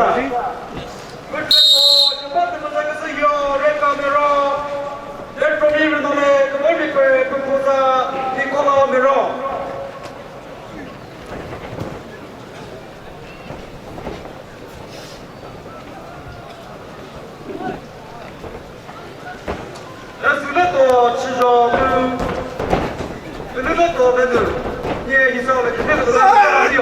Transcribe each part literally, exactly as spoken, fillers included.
Kükre ko, sheba tümüza küsü yo, Reka Mero. Red from Ibrahim Nole, Kümürmi Kwe, Küküza, Nikola Mero. Sületo chizho mü, sületo bedü, nye hisa ve kümüza ve.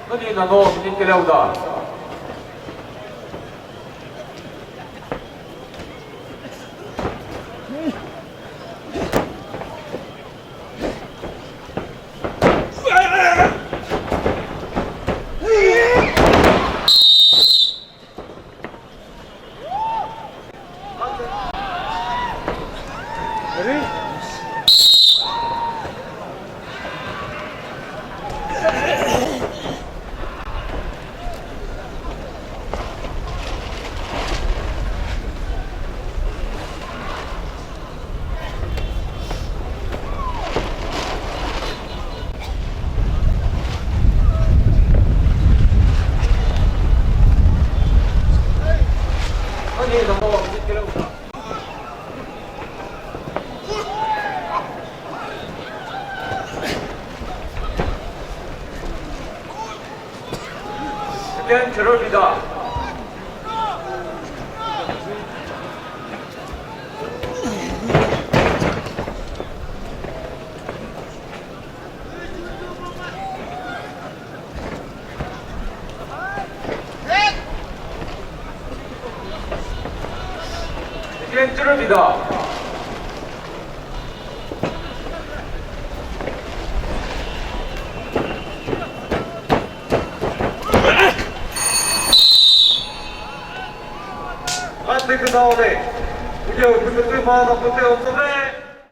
Nani nano minute kele uda. Ken chero bida. Ken chero bida. Atli künau de. Video künü tüma na pütü otsu de.